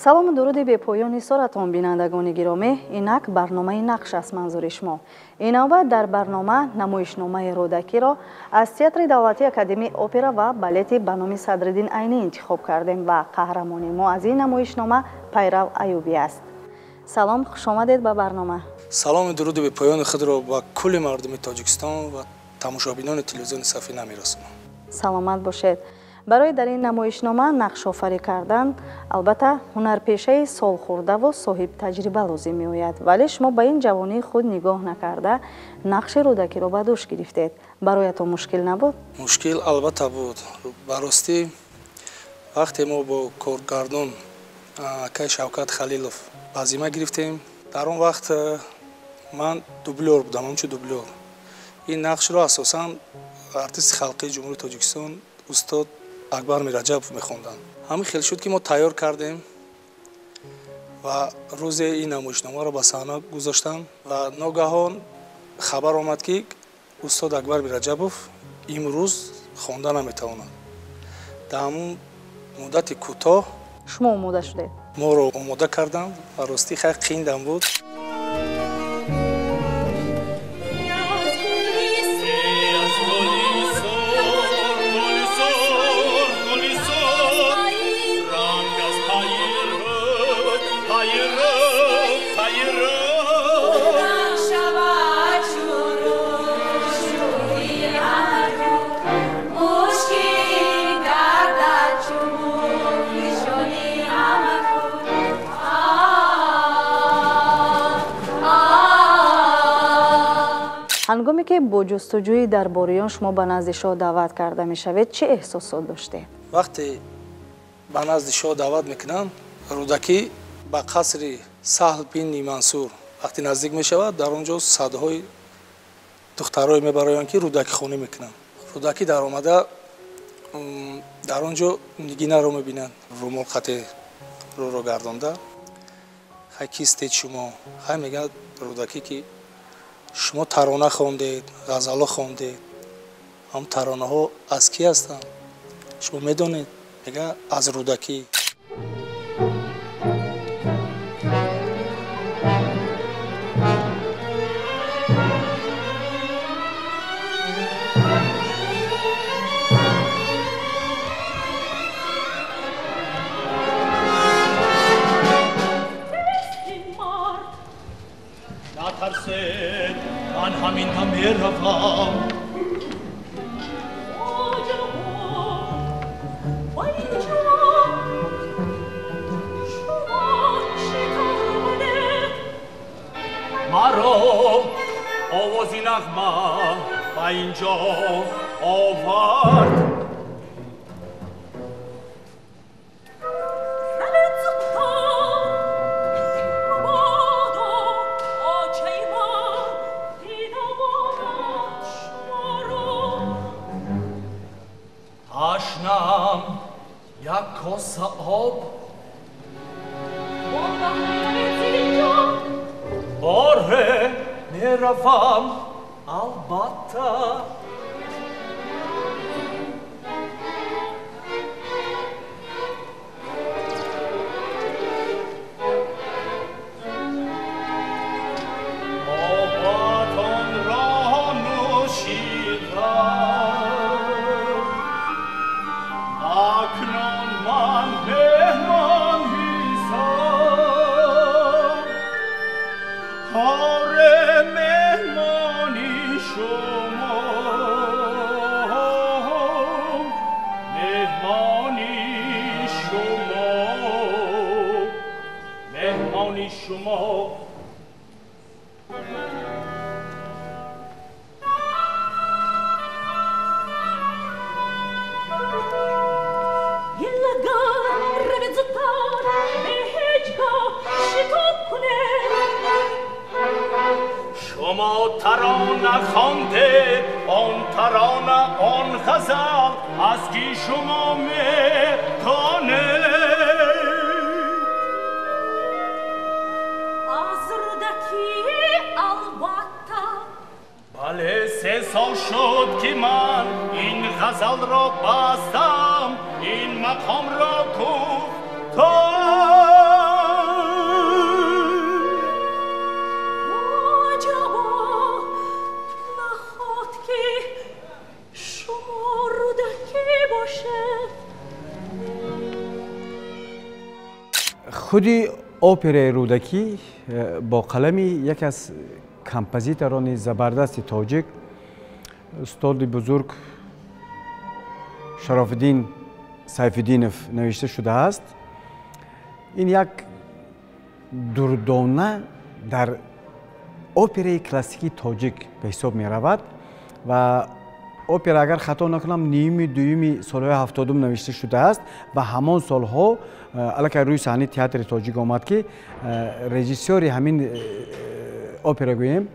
Салому дуруди бепоёни соратон, бинандагони гиромӣ. Инак барномаи нақш аст манзури шумо. Ин навбат дар барнома намоишномаи Рӯдакиро аз Театри давлатии Академияи опера ва балети ба номи Садриддин Айнӣ интихоб кардем ва қаҳрамони мо аз ин намоишнома Пайрав Аюбӣ аст. Салом, хушомадед ба барнома. Салому дуруди бепоёни худро ба кулли мардуми Тоҷикистон ва тамошобинони телевизиони Сафина мерасонам. Саломат бошед. Барои дар ин намоишнома нақшофарӣ кардан албатта ҳунарпешаи солхӯрдаву соҳибтаҷриба лозим меояд, вале шумо ба ин ҷавонии худ нигоҳ накарда нақши Рӯдакиро ба дӯш гирифтед. Бароятон мушкил набуд? Мушкил албатта буд. Ба ростӣ вақте мо бо коргардон акай Шавкат Халилов ба зимма гирифтем, дар он вақт ман дублёр будам, ҳамчун дублёр. Ин нақшро асосан артисти халқии Ҷумҳурии Тоҷикистон устод Акбар Мираҷабов мехонданд. Ҳамин хел шуд, ки мо тайёр кардем ва рӯзе ин намоишномаро ба саҳна гузоштам ва ногаҳон хабар омад, ки устод Акбар Мираҷабов имрӯз хонда наметавонад. Дар ҳамун муддати кӯтоҳ шумо омода шудед? Моро омода кардам ва ростӣ хеле қиндам буд. Ҳангоме ки бо ҷустуҷӯи дарбориён шумо ба назди шоҳ даъват карда мешавед, чӣ эҳсосот доштед? Вақте ба назди шоҳ даъват мекунанд, Рӯдакӣ ба қасри Саҳл бини Мансур вақте наздик мешавад, дар он ҷо садҳои духтарое мебароянд, ки рӯдакихонӣ мекунанд. Рӯдакӣ даромада дар он ҷо нигинаро мебинанд, румол қате рӯро гардонда. Хай, кистед шумо? Хай, мегӯяд Рӯдакӣ, ки шумо тарона хондед, ғазало хондед, ҳам таронаҳо аз кӣ ҳастанд? Шумо медонед? Мегӯяд аз Рӯдакӣ. من همین هم میروم. مرا آوازی نغمه به اینجا آورد. تشنم یک کاسه آب، آره میروم البته. آبتان را نوشیدم، اکنون من مهمان هیزم. آره مهمانی شما، مهمانی شما، مهمانی شما. شما ترانه خوانده، آن ترانه آن غزل از کی شما میتانه؟ از رودکی البته. بله، 3 سال شد که من این غزل را بستم، این مقام را کوفتم. Худи операи Рӯдакӣ бо қалами яке аз композиторони забардасти тоҷик, устоди бузург Шарофиддин Сайфиддинов навишта шудааст. Ин як дурдона дар операи классикии тоҷик ба ҳисоб меравад ва опера, агар хато накунам, ниюми дуюми солҳои 70-ум навишта шудааст ва ҳамон солҳо аллакай рӯи саҳнаи театри тоҷик омад, ки режиссёри ҳамин опера, гӯем,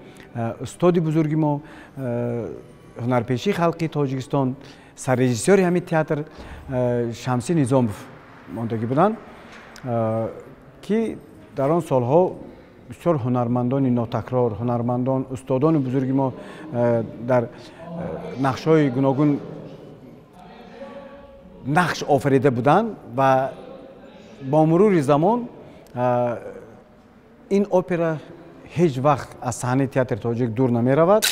устоди бузурги мо, ҳунарпешии халқи Тоҷикистон, саррежиссёри ҳамин театр Шамси Низомов мондагӣ буданд, ки дар он солҳо бисёр ҳунармандони нотакрор, ҳунармандон, устодони бузурги мо дар нақшҳои гуногун нақш офарида буданд ва бо мурури замон ин опера ҳеҷ вақт аз саҳнаи театри тоҷик дур намеравад.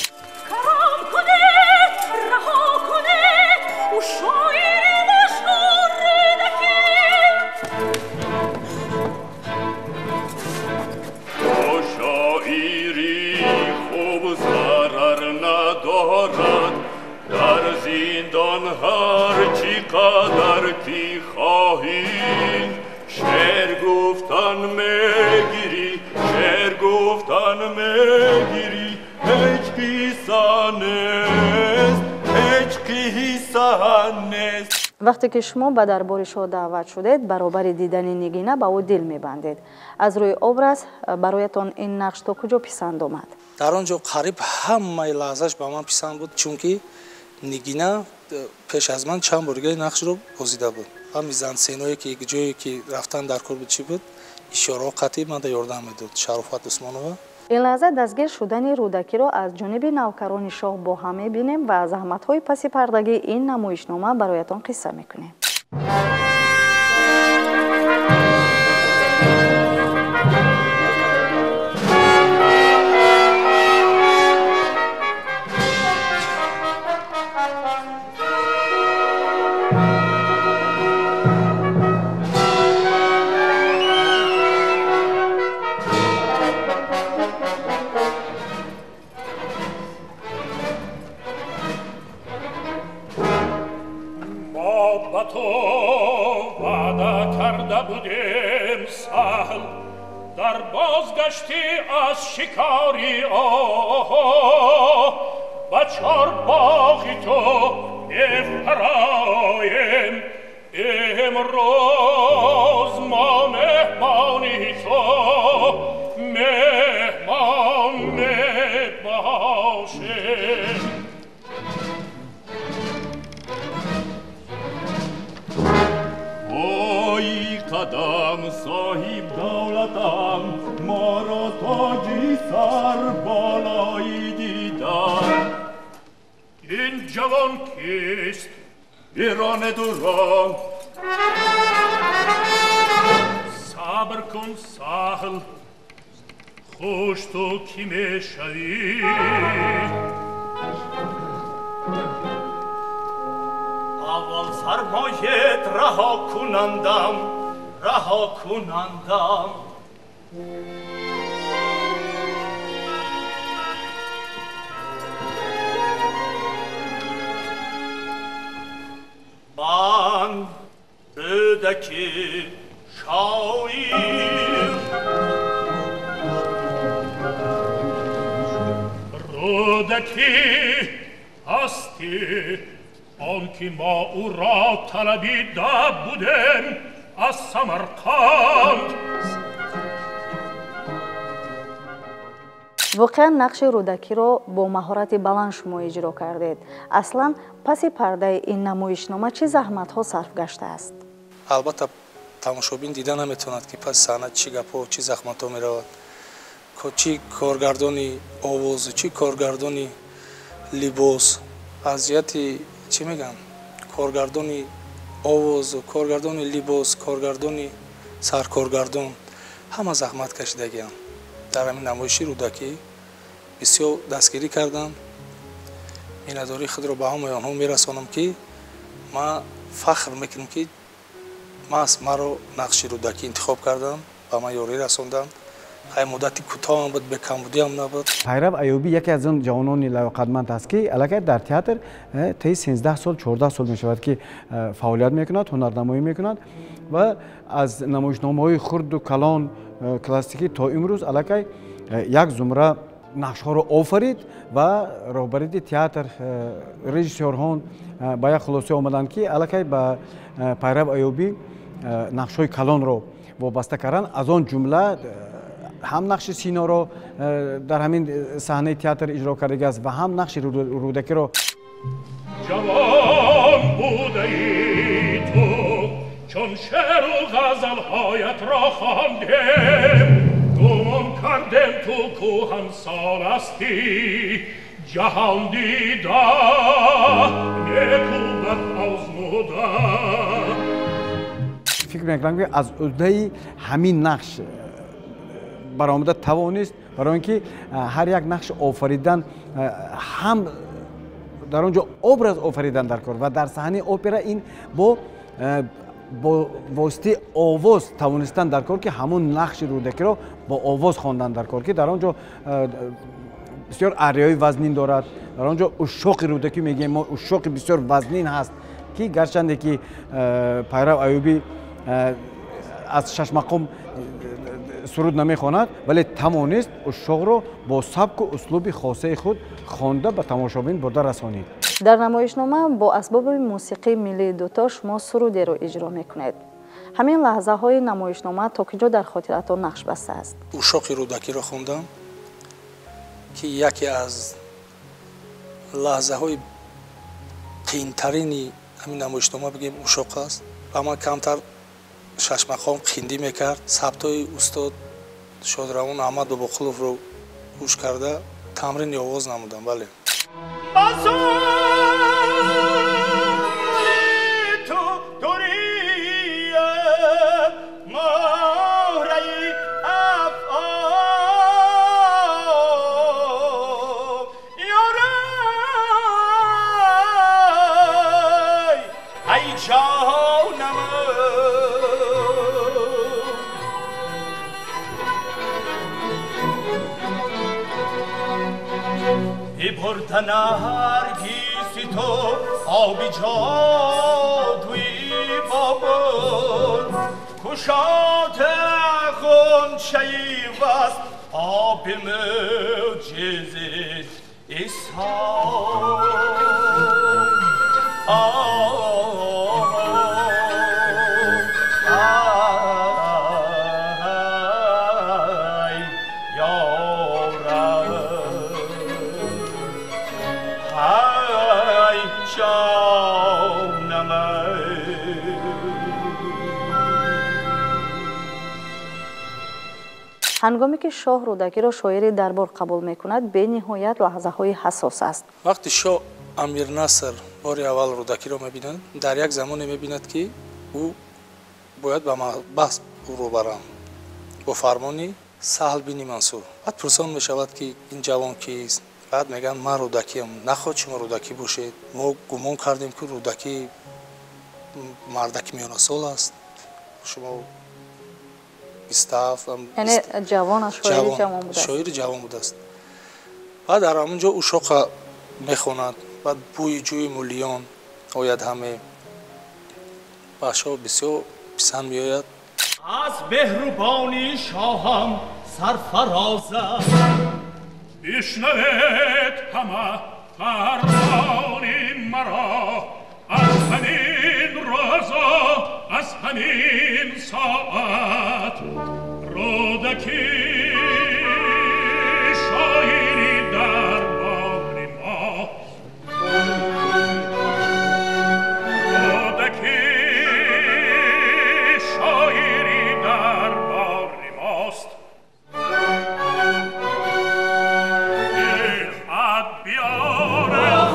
Вақте ки шумо ба дарбори шоҳ даъват шудед, баробари дидани Нигина ба ӯ дил мебандед. Аз рӯи образ бароятон ин нақш то куҷо писанд омад? Дар он ҷо қариб ҳамаи лаҳзааш ба ман писанд буд, чунки Нигина пеш аз ман чанд бор дигари нақшро бозида буд. Ва мизансценое ки ҷое ки рафтан дар кор буд, чӣ буд, ишораҳо қатъӣ манда ёрдам медод Шарофат Усмонова. Ин лаҳза дастгир шудани Рӯдакиро аз ҷониби навкарони шоҳ бо ҳам мебинем ва заҳматҳои паси пардагии ин намоишнома бароятон қисса мекунем. Воқеан нақши Рӯдакиро бо маҳорати баланд шумо иҷро кардед. Аслан паси пардаи ин намоишнома чӣ заҳматҳо сарф гаштааст? Албатта, тамошобин дида наметавонад, ки паси саҳна чӣ гапҳо, чӣ заҳматҳо меравад, чӣ коргардони овозу, чӣ коргардони либос. Аз ҷиҳати чӣ мегӯям, коргардони овозу, коргардони либос, коргардони саркоргардон ҳама заҳмат кашидагианд. Дар ҳамин намоиши Рӯдакӣ бисёр дастгирӣ кардам. Миннатдории худро ба ҳамаи онҳо мерасонам, ки ман фахр мекунам, ки Маҳз маро нақши Рӯдакӣ интихоб карданд, ба ман ёрӣ расонданд. Хай, муддати кӯтоҳам буд, бекамбудиам набуд. Пайрав Аюбӣ яке аз он ҷавонони лаёқатманд аст, ки аллакай дар театр таи 13 сол, 14 сол мешавад, ки фаъолият мекунад, ҳунарнамоӣ мекунад ва аз намоишномаҳои хурду калон, классикӣ то имрӯз аллакай як зумра нақшҳоро офарид ва роҳбарии театр, режиссёрҳон ба як хулоса омаданд, ки аллакай ба Пайрав Аюбӣ нақшҳои калонро вобаста карданд. Аз он ҷумла ҳам нақши Синоро дар ҳамин саҳнаи театр иҷро кардагиаст ва ҳам нақши Рӯдакиро. Ҷавон будаи ту, чун шеъру ғазалҳоятро хондем, гумон кардем ту кӯҳансол ҳастӣ, ҷаҳон дида, неку бад озмуда. Фикр мекунам, ки аз ӯҳдаи ҳамин нақш баромада тавонист, барои он ки ҳар як нақш офаридан ҳам дар он ҷо образ офаридан дар кор ва дар саҳнаи опера ин бо воситаи овоз тавонистан дар кор, ки ҳамон нақши Рӯдакиро бо овоз хондан дар кор, ки дар он ҷо бисёр ариёи вазнин дорад. Дар он ҷо ушшоқи Рӯдакӣ мегӯем мо, ушшоқи бисёр вазнин ҳаст, ки гарчанде ки Пайрав Аюбӣ аз шашмақом суруд намехонад, вале тавонист ушшоқро бо сабку услуби хосаи худ хонда ба тамошобин бурда расонид. Дар намоишнома бо асбоби мусиқии миллии дуто шумо сурудеро иҷро мекунед. Ҳамин лаҳзаҳои намоишнома то куҷо дар хотиратон нақш бастааст? Ушшоқи Рӯдакиро хондам, ки яке аз лаҳзаҳои қиинтарини ҳамин намоишнома бигем ушшоқ аст. Ба ман камтар шашмақом қиндӣ мекард. Сабтҳои устод шодравон Аҳмад Бобоқуловро гӯш карда тамрини овоз намудам. Бале. هرگیزی تو آبی جادوی بابل کشات غنچه وست آب معجزه ایسا. Ҳангоме ки шоҳ Рӯдакиро шоири дарбор қабул мекунад, бениҳоят лаҳзаҳои ҳассос аст. Вақти шоҳ Амир Наср бори аввал Рӯдакиро мебинад, дар як замоне мебинад, ки ӯ бояд ба маҳбас ӯро баранд бо фармони Саҳл бини Мансур. Баъд пурсон мешавад, ки ин ҷавон кист. Баъд мегӯянд, ман Рӯдакиам. Нахоҳад шумо Рӯдакӣ бошед? Мо гумон кардем, ки Рӯдакӣ мардаки миёнасол аст, шумо яъне ҷавон, шоири ҷавон будааст. Шоири ҷавон будааст. Баъд дар ҳамон ҷо ушшоқа мехонад. Баъд бӯи ҷӯи муллиён ояд ҳаме ба шоҳ бисёр писанд меояд. Аз меҳрубонии шоҳам сарфарозам, бишнавед ҳама фармони маро, аз ҳамин рӯзу аз ҳамин соат Рӯдакӣ шоири дарбори мо, Рӯдакӣ шоири дарбори мост. Дилхат биёрад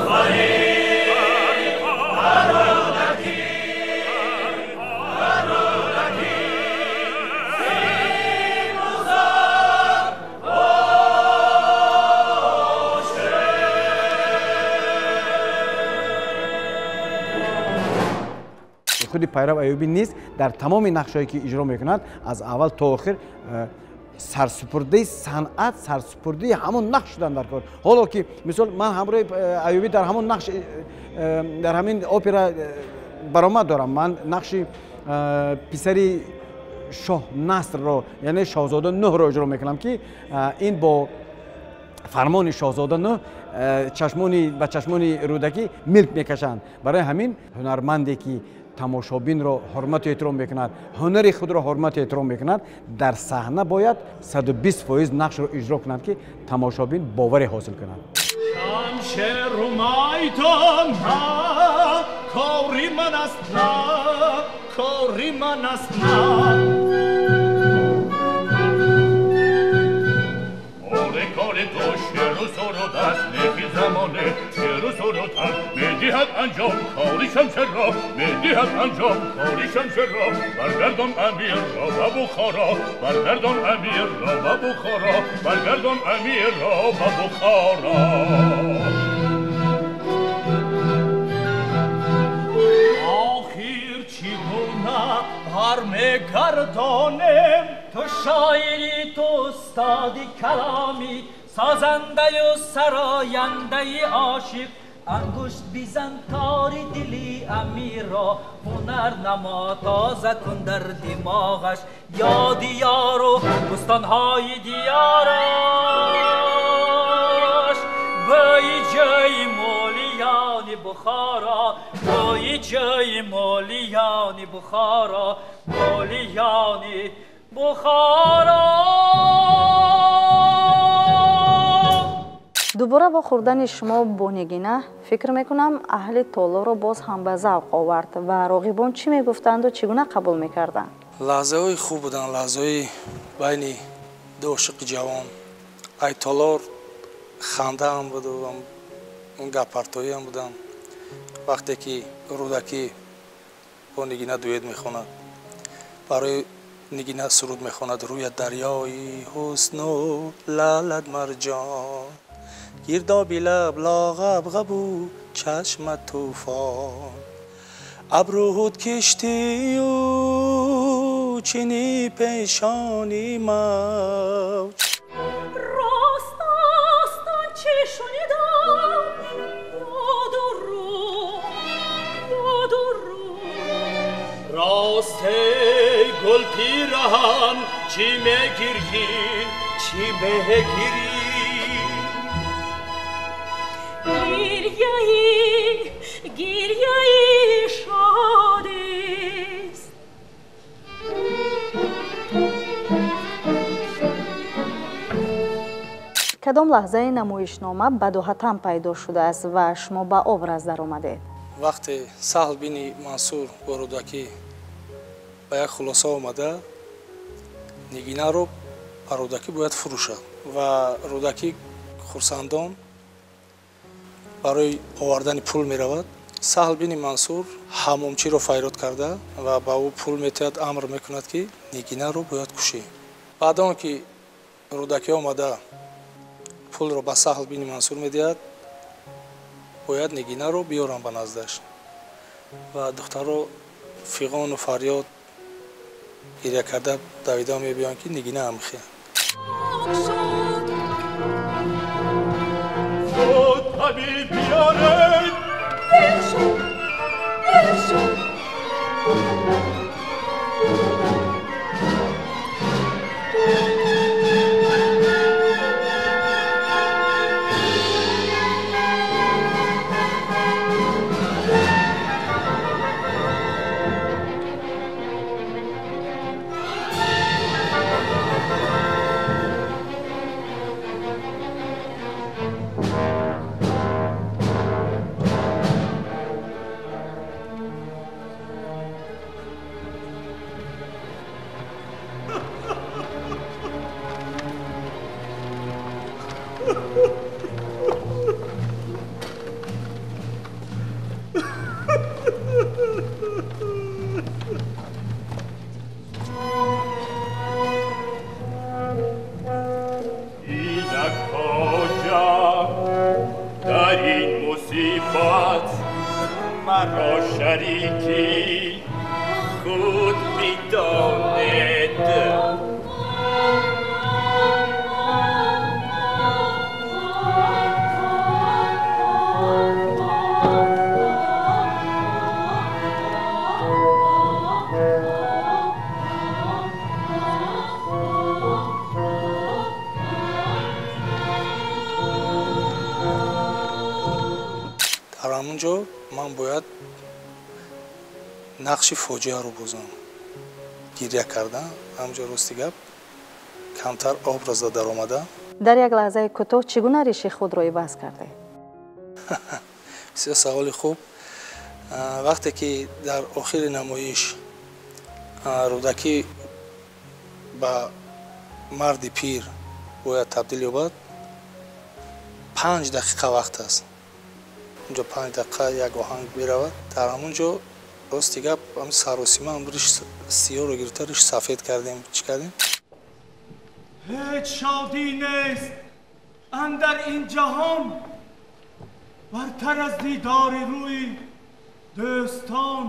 Худи Пайрав Аюбӣ низ дар тамоми нақшҳое ки иҷро мекунад, аз аввал то охир сарсупурдаи санъат, сарсупурдаи ҳамон нақш шудан дар кор. Ҳоло ки мисол ман ҳамроҳи Аюбӣ дар ҳамон нақш, дар ҳамин опера баромад дорам. Ман нақши писари шоҳ Насрро, яъне шоҳзода Нӯҳро иҷро мекунам, ки ин бо фармони шоҳзода Нӯҳ чашмони ба чашмони Рӯдакӣ милк мекашанд. Барои ҳамин ҳунарманде ки тамошобинро ҳурмату эҳтиром мекунад, ҳунари худро ҳурмату эҳтиром мекунад, дар саҳна бояд 120% нақшро иҷро кунад, ки тамошобин боварӣ ҳосил кунад. Шамшеру майдон на кори ман аст, на кори ман аст, на кори ту шеру суруд аст, неки замоне шеру суруд аст, медиҳад анҷом кори шамшерро, медиҳад анҷом кори шамшерро. Баргардон амирро ба Бухоро, баргардон амирро ба Бухоро, баргардон амирро ба Бухоро. Охир чӣ гуна бармегардонем? Ту шоири, ту устоди каломӣ, созандаю сарояндаи ошиқ. Ангушт бизан тори дили амирро, ҳунар намо тоза кун дар димоғаш ёди ёру бӯстонҳои диёраш. Бӯи ҷӯи молиёни Бухоро, бӯи ҷӯи молиёни Бухоро, молиёни Бухоро. Дубора вохӯрдани шумо бо Нигина, фикр мекунам, аҳли толорро боз ҳам ба завқ овард ва роғибон чӣ мегуфтанду чӣ гуна қабул мекарданд? Лаҳзаҳои хуб буданд, лаҳзаҳои байни ду ошиқи ҷавон. Ай толор хандаам буду гаппартоиам буданд. Вақте ки Рӯдакӣ бо Нигина дуэт мехонад, барои Нигина суруд мехонад: рӯят дарёи ҳусну лаълат марҷон, гирдоби лаб лоғабғабу чашмат тӯфон, абрӯҳуд киштию чини пешони мавҷ. Рост аст он чӣ шунидам, ёду рӯ, ёду рӯ. Рост эй гулпираҳан, чӣ мегирӣ, чӣ мегирӣ? Гирьяи, гирьяи шодист. Кадом лаҳзаи намоишнома бадоҳатан пайдо шудааст ва шумо ба образ даромадед? Вақте Саҳл бини Мансур бо Рӯдакӣ ба як хулоса омада, Нигинаро ба Рӯдакӣ бояд фурӯшад ва Рӯдакӣ хурсандон барои овардани пул меравад. Саҳл бини Мансур ҳамомчиро файрод карда ва ба ӯ пул метиҳад, амр мекунад, ки Нигинаро бояд кушӣ. Баъд он ки Рӯдакӣ омада пулро ба Саҳл бини Мансур медиҳад, бояд Нигинаро биёрам ба наздаш ва духтарро фиғону фарёд гиря карда давида мебиёянд, ки Нигина ҳамихе. Табиб биёред! Дер шуд, дер шуд. Дар ин мусибат маро шарикӣ худ бидонед. Дар ҳамон ҷо ман бояд нақши фоҷиаро бозам. Гиря кардан, ҳамҷо рости гап, камтар образда даромада. Дар як лаҳзаи кӯтоҳ чӣ гуна риши худро иваз кардед? Бисёр саволи хуб. Вақте ки дар охири намоиш Рӯдакӣ ба марди пир бояд табдил ёбад, 5 дақиқа вақт аст. Унҷо 5 дақиқа як оҳанг меравад. Дар ҳамон ҷо рости гап саросима риш сиёҳро гирифта, риш сафед кардем. Чӣ кардем? Ҳеҷ шодӣ нест андар ин ҷаҳон бартар аз дидори рӯи дӯстон.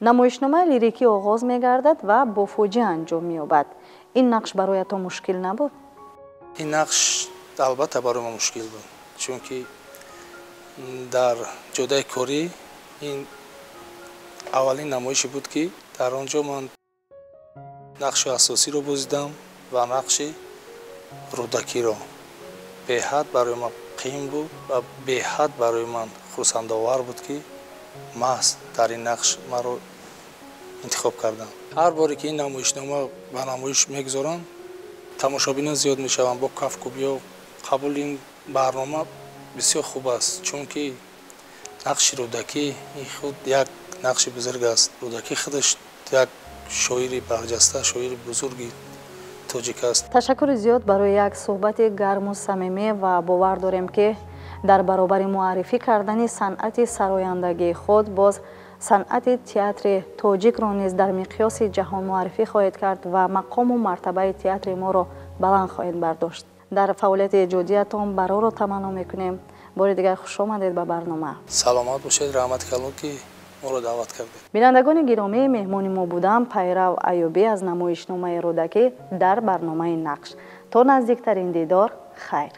Намоишномаи лирикӣ оғоз мегардад ва бо фоҷиа анҷом меёбад. Ин нақш бароятон мушкил набуд? Ин нақш албатта барои ман мушкил буд, чунки дар ҷодаи корӣ ин аввалин намоише буд, ки дар он ҷо ман нақши асосиро бозидам ва нақши Рӯдакиро. Беҳад барои ман қиин буд ва беҳад барои ман хурсандовар буд, ки маҳз дар ин нақш маро интихоб кардам. Ҳар боре ки ин намоишнома ба намоиш мегузоранд, тамошобинон зиёд мешаванд бо кафкӯбиё. Қабули ин барнома бисёр хуб аст, чунки нақши Рӯдакӣ ин худ як нақши бузург аст. Рӯдакӣ худаш як шоири барҷаста, шоири бузурги тоҷик аст. Ташаккури зиёд барои як суҳбати гарму самимӣ ва бовар дорем, ки дар баробари муаррифӣ кардани санъати сарояндагии худ боз санъати театри тоҷикро низ дар миқёси ҷаҳон муаррифӣ хоҳед кард ва мақому мартабаи театри моро баланд хоҳед бардошт. Дар фаъолияти эҷодиятон барорро таманно мекунем. Бори дигар хуш омадед ба барнома. Саломат бошед, раҳмати калон, ки моро даъват кардед. Бинандагони гиромӣ, меҳмони мо будам Пайрав Аюбӣ аз намоишномаи Рӯдакӣ дар барномаи Нақш. То наздиктарин дидор, хайр.